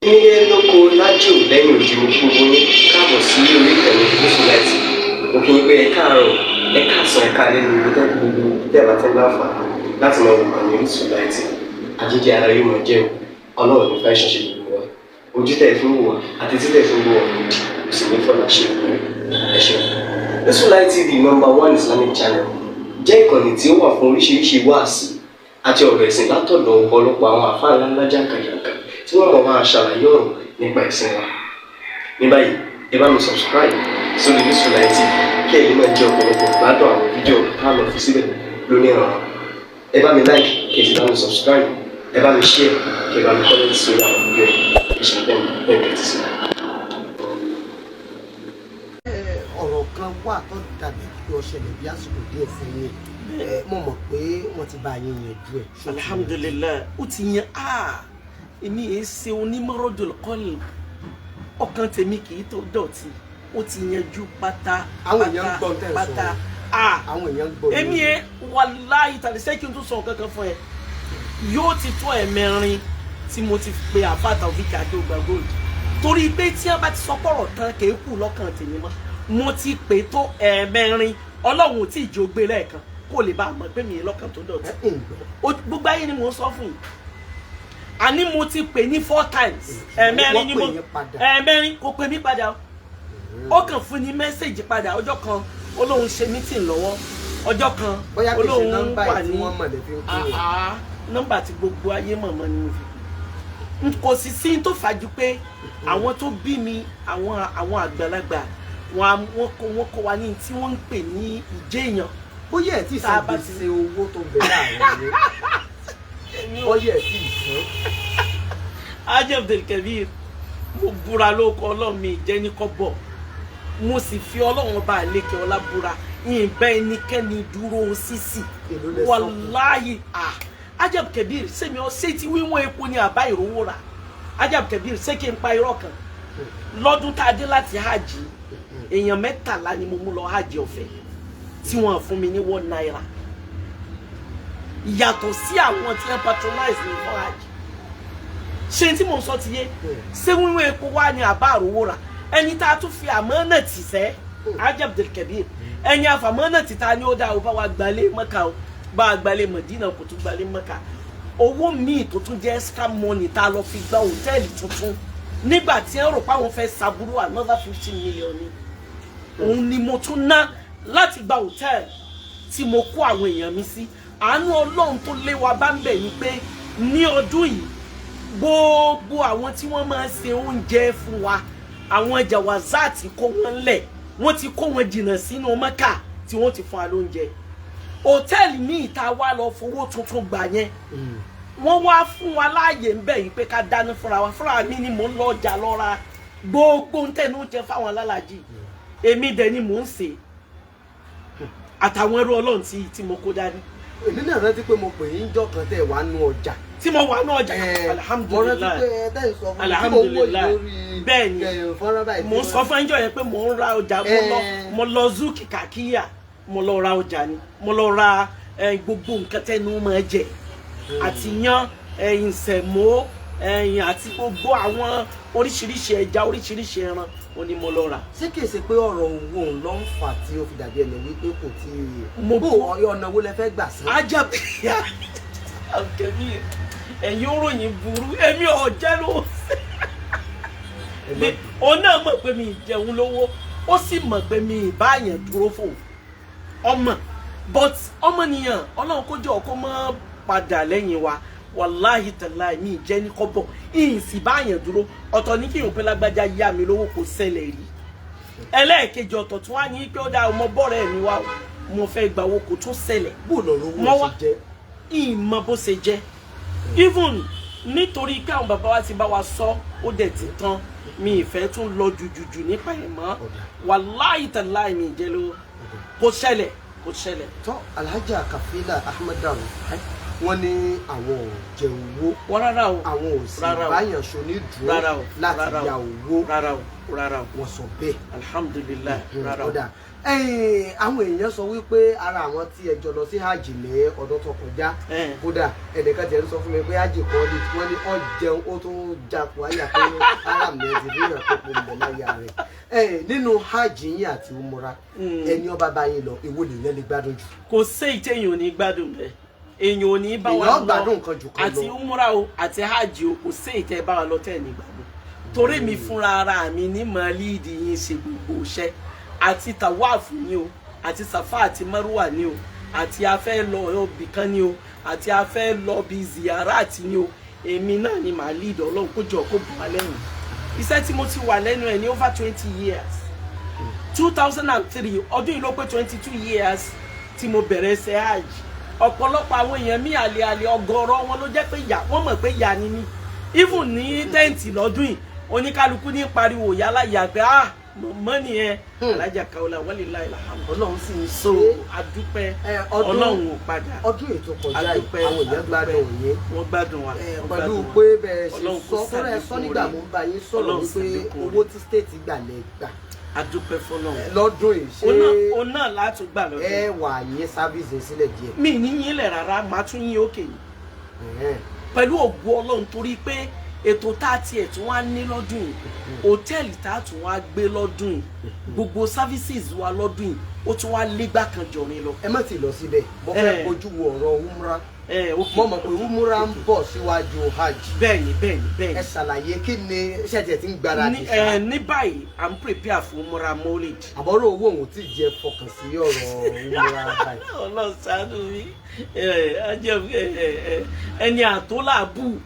Nílé lóko lájò lẹ́yìn òdì, mo kí gbogbo yín káàbọ̀ sí orí ìkànnì Gúúsù Láìtì. Mo kí yín pé ẹ káàárọ̀, ẹ káàsán, ẹ káalẹ́ ní ibi tẹ́ gbogbo tẹ́ bá tẹ́ láǹfààní láti máa wò kàn ní Orísun Láìtì. Àjíjẹ ara yóò máa jẹun. Ọlọ́run ní fẹ́ ṣẹṣẹ gbogbo wa. Ojú tẹ́ fi ń wò wá àti tí tẹ́ fi ń wò wá òdì kò sì ní fọlá ṣe ìpínlẹ̀. Ẹ ṣeun. Orísun Láìtì TV, number one Islamic channel, jẹ́ ìkànnì tí ó wà fún oríṣiríṣi wáàsí àti ọ̀rọ̀ ẹ̀sìn látọ̀dọ̀ ọ̀pọ̀lọpọ̀ àwọn àfáà ńláńlá jàǹkàjàǹkà tí wọ́n mọ̀ máa ṣàlàyé ọ̀rọ̀ nípa ẹ̀sìn wa. Ní báyìí, ẹ bá mi subscribe sórí Orísun Láìtì TV kí ẹ lè máa jẹ ọ̀pọ̀lọpọ̀ gbádùn àwọn fídíò tá a lọ fi síbẹ̀ lónìí ọ̀rọ̀. Ẹ bá mi like, kí ẹ sì bá mi subscribe, ẹ bá mi share, kí ẹ bá mi comment sórí àwọn fídíò yìí. Ẹ ṣe bẹ́ẹ̀ bẹ́ẹ̀ tẹ́tí sí. Ọ̀rọ̀ kan wà tó dàbí pé ó ṣẹlẹ̀ bí àsìkò díẹ̀ sẹ́yìn. Mo mọ̀ pé wọ́n ti bá yín yanjú ẹ̀. Alhamdulillahi, ó ti yan. Èmi yẹn ṣe onímọ̀rọ̀dùn kọ́lì, ọkàn tèmi kì í tó dọ̀tí. Ó ti yanjú pátá. Àwọn èèyàn ń gbọ́ tẹ́ ẹ sọ. Pátá. Àwọn èèyàn ń gbọ́. Èmi yẹn, wàláhì tàbí ṣé kí n tún sọ nǹkan kan fún ẹ? Yóò ti tó ẹ̀mẹrin tí mo ti pe àfa Taofik Adéọgbà Gold, torí pé tí wọ́n bá ti sọ pọ̀rọ̀ tán, kì í kù lọ́kàn tèmi mọ́. Mo ti pè tó ẹ̀ẹ̀mẹrin, Ọlọ́run ò tí ì jó gbé lẹ́ẹ̀kan kó lè bá a mọ̀ pé mi yẹn lọ́kàn tó dọ̀tí. Ẹ ń gbọ́. Gbogbo ayé ni mò ń sọ fún yìí. Àní mo ti pè ní four times, ẹ̀ẹ̀mẹrin ni mo Wọ́n pè yín padà. Ẹ̀ẹ̀mẹrin, kò pè mí padà o. Ó kàn fún ní message padà. Ọjọ́ kan, ó lóun ṣe meeting lọ́wọ́. Ọjọ́ kan, Bóyá ó kì í ṣe lóun nọ́mbà wà yìí tí ní wọ́n mọ̀ lè fi ń kú wọn. Ah, nọ́mbà tí gbogbo ayé mọ̀mọ́ ni mo fi pè. Kò sì sí tó fàájú pé àwọn tó bí mi, àwọn àgbàlagbà, wọ́n kọ́ wa ní tí wọ́n ń pè ní ìjẹ́ èèyàn. Bóyá ẹ̀ tí ì Tá a san bá gbèsè owó tó bẹ láàrin yín, bóyá ẹ̀ tí ì san. Ajé Abdulkabir, mo búra lóko Ọlọ́run, mi jẹ́ ní kọ́bọ̀. Mo sì fi Ọlọ́run ọba àlékè ọlá búra, ìbẹ́ ẹnikẹ́ni dúró sísì. Èló lẹ sọ fún? Wàláyé, ah, Ajé Abdulkabir, sẹ́mi ọ ṣé tí wíwọ́n epo ni àbá ìrówó rà? Ajé Abdulkabir, ṣé kí n pa irọ́ kan? Lọ́dún tá a dé láti hajj, èèyàn 13 ni mo mú lọ hajj ọ̀fẹ́ tí wọ́n fún mi ní ₦1, yàtọ̀ sí àwọn tí wọ́n patronize mi fún hajj. Ṣé tí mò ń sọ ti yé? Ṣé wíwọ́n epo wá ní àbá àrówó rà? Ẹni tá a tún fi àmọ́ náà tì sẹ́, Ajé Abdulkabir, ẹni àfàmọ́ náà ti ta ni ó dáa, ó bá wa gbalé Mọ́kà, ó bá wa gbalé Mọ̀dínà, kò tún gbalé Mọ́kà. Owó míì tó tún jẹ́ extra money tá a lọ fi gba hòtẹ́ẹ̀lì tuntun nígbà tí ẹ rò pé àwọn fẹ́ ṣàbúrò, another 50 million ni. Òun ni mo tún ná láti gba hòtẹ́ẹ̀lì tí mo kó àwọn èèyàn mi sí. Àánú Ọlọ́run tó lé wa bá ń bẹ̀ ni pé ní ọdún yìí, gbogbo àwọn tí wọ́n máa ń ṣe oúnjẹ fún wa, àwọn jawazati, kó wọn lẹ̀, wọ́n ti kó wọn jìnnà sínú Mẹ́kà tí wọ́n ti fún wa lóúnjẹ. Hòtẹ́ẹ̀lì míì tá a wá lọ fowó tuntun gbà yẹn, wọ́n wá fún wa láàyè ń bẹ̀ yìí pé ká dáná fúnra wa. Fúnra mi ni mò ń lọ ọjà lọ ra gbogbo ń tẹnu oúnjẹ fáwọn alálàájì. Èmi dẹ̀ ni mò ń sè àtàwọn ẹrú Ọlọ́run tí mo kó dání. Èmi náà rántí pé mo pè yín jọ́ kan tẹ́ ẹ̀ wá nú ọjà. Tí mo wà ní ọjà. Mo rántí Alhamdulillahi. pé ẹ tẹ́ ẹ sọ fún mi tí mo wò Alhamdulillahi. lórí Bẹ́ẹ̀ ni. fọ́nrán báyìí. Mo ń sọ fún ẹjọ́ yẹn pé mò ń ra ọjà. Mo lọ mo lọ zuki kàkíyà, mo lọ ra ọjà ni. Mo lọ ra gbogbo nǹkan tẹnu máa jẹ, àti yan ìsẹ̀mó àti gbogbo àwọn oríṣiríṣi ẹja, oríṣiríṣi ẹran, ó ní mo lọ rà. Ṣé kìí ṣe pé ọ̀rọ̀ owó òun ló ń fà tí ó fi dàbí ẹni wípé kò tí ì Mo bó ọ̀nà wo lẹ fẹ́ gbà sí? Ajá àkẹ́bí, ẹ̀yin òròyìn burú. Èmi ò jẹ́ ló òun náà mọ̀ pé mi ì jẹun lówó, ó sì mọ̀ pé mi ì bá yẹn dúró fò ọmọ, but ọmọnìyàn, Ọlọ́run kó jọ kó mọ́ padà lẹ́yìn wa. Wàláhì tàláì, mi ì jẹ́ ní kọ́bọ̀, ìyìn sì bá yẹn dúró. Ọ̀tọ̀ ní kí n pé lágbájá yá mi lówó, kò ṣẹlẹ̀ rí. Ẹlẹ́ẹ̀kejì, ọ̀tọ̀ tí wọ́n á ní pé ó dá ọmọ bọ́ọ̀rẹ́ mi wá, mo fẹ́ gbà owó, kò tún ṣẹlẹ̀. Bó lọ̀rọ̀ Mo owó wá ṣe jẹ́? Ìmọ̀ bó ṣe jẹ́, even nítorí pé àwọn bàbá wa ti bá wa sọ, ó dẹ̀ ti tán. Mi ìfẹ́ tún lọ jùjùjù nípa ẹ̀ mọ́. Wàláhì tàláì, mi ìjẹ́ lówó, kò ṣẹlẹ̀, kò ṣẹlẹ̀. Tọ́, Alhaja Kafila Ahmed Rufai. Wọ́n ní àwọn ò jẹ owó, Wọ́n rárá o. àwọn ò sì Rárá o. báyàn ṣonídùú Rárá o. láti Rárá o. ya owó. Rárá o, rárá o. Wọ́n sọ bẹ́ẹ̀. Alhamdulillahi, rárá o. Kódà ẹ̀yin, àwọn èèyàn sọ wípé ara àwọn tí ẹ jọ lọ sí hajj ní ọdún tó kọjá, kódà ẹnìkan jẹ́ ń sọ fún mi pé hajj kọ́ ni wọ́n ní ó jẹun, ó tún japọ̀ àyà pé haram ní ẹ ti fi hàn pé kò ń bẹ láyà rẹ̀. Nínú hajj yín àti umura, ẹni ọba bá yín lọ, èwo lèèyàn lè gbádùn jù? Kò sí èyí tí èèyàn ò ní gbádùn bẹ́ẹ̀, èèyàn ò ní bá wa Èèyàn lọ. gbádùn nǹkan jù kan Àti lọ. umra o àti hajj o, kò sí èyí tẹ́ bá wa lọ tẹ́ ẹ̀ ní gbádùn, torí mi fúnra ara mi ní mọ́lídìí yín ṣe gbogbo iṣẹ́, àti tàwáàfù ni o, àti sàfà àti márùwà ni o, àti afẹ́ lọ ibì kan ni o, àti afẹ́ lọ bí ziyara àti ni o, èmi náà ni màá lídìí. Ọlọ́run kó jọ kó bù wá lẹ́yìn. Iṣẹ́ tí mo ti wà lẹ́nu ẹ̀ ní over 20 years, 2003, ọdún yìí ló pé 22 years tí mo bẹ̀rẹ̀ ṣe hajj. Ọ̀pọ̀lọpọ̀ àwọn èèyàn mi, àlè àlè, ọ̀gọ̀rọ̀ wọn ló jẹ́ pé ìyá wọ́n mọ̀ pé ìyá ni mí. Even ní tent lọ́dún yìí, oníkálukú ní pariwo yálà ìyá pé, "Ah, mọ̀ nìyẹn, Alájà Kaola, walillahi alhamd." Ọlọ́run sì ń So ṣe. adúpẹ́. Ọlọ́run ò padà. Ọdún ètò kọjá yìí, Adúpẹ́, àwọn èèyàn adúpẹ́. gbádùn yín. Wọ́n gbádùn wa. Wọ́n Pẹ̀lú gbádùn wa. pé bẹ́ẹ̀ ṣe Ọlọ́run kó sọ tọ́lá ẹ sọ ṣàlékún nígbà oore. mo ń bá yín sọ̀rọ̀ Ọlọ́run wípé ṣàlékún owó oore. tí state gbà lẹ gbà Adúpẹ́ fọlọ́run. Lọ́dún yìí, ṣé Òun náà látún gbà lọ́dún. ẹ wà yín service sílẹ̀ díẹ̀? Mi ní yín lẹ̀ rárá, màá tún yín òkè yìí pẹ̀lú ògo Ọlọ́run, torí pé ètò tá a tiẹ̀ tún wá ní lọ́dún yìí, hòtẹ́ẹ̀lì tá a tún wá gbé lọ́dún yìí, gbogbo services wa lọ́dún yìí, ó tún wá légbà kan jọrin lọ. Ẹ má ti lọ síbẹ̀, mo fẹ́ bójú wo ọ̀rọ̀ umra. Ẹ ok. Mo mọ̀ pé umra ń bọ̀ síwájú hajj. Bẹ́ẹ̀ni, bẹ́ẹ̀ni, bẹ́ẹ̀ni. Ẹ ṣàlàyé, kí ni ṣẹ̀jẹ̀ tí ń gbáradì? Ní Ṣá ẹ ní báyìí, à ń prepare fún umra Maulid. Àbọ̀rọ̀ owó òun tí jẹ́ fọkàn sí ọ̀rọ̀ umra báyìí? Ọlọ́run ṣàánú mi. Ẹ ẹ jẹ́ ẹ ẹ ẹni àtólàbù.